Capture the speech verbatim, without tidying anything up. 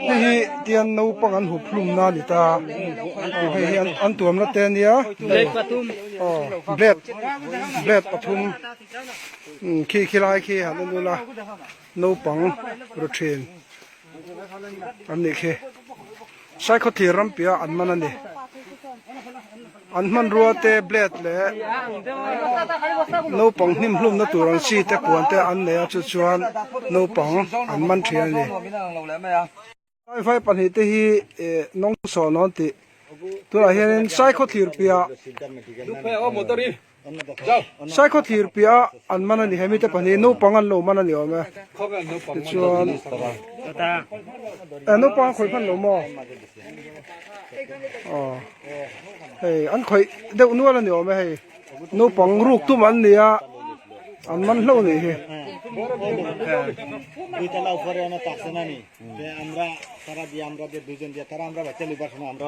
Hei hi tian naupang an huphlum na ni ta. Hei hi an, an tuam na te nia. Blade pathum. Oh, blade. Blade pathum. Hmm, khi, khi lai khi han an la. Naupang ruothin. An ni khi. Saikhothlir rampi a an man a ni. An hman rua te blade le naupang hnim hlum na tur an si te puan te an nei a chu chuan naupang an man ṭhin a ni. Saifai pahnih te hi, eh, nong saw nawn ti. Tuna hian in Saikhothlir pi a. Saikhothlir pi a an man a ni hemi te pahnih naupang an lo man a ni awm e. Tichuan, eh, naupang khoi phan lo maw? Aw. Hei, an khoi deuh nual a ni awm e hei. Naupang ruk tum an ni a. An man hlo ni hi. দুই তলা উপরে ওনা তাকসে না নি। তে আমরা তারা দিয়ে, আমরা দিয়ে দুইজন দিয়ে, তারা আমরা বাচ্চা লইবার সময় আমরা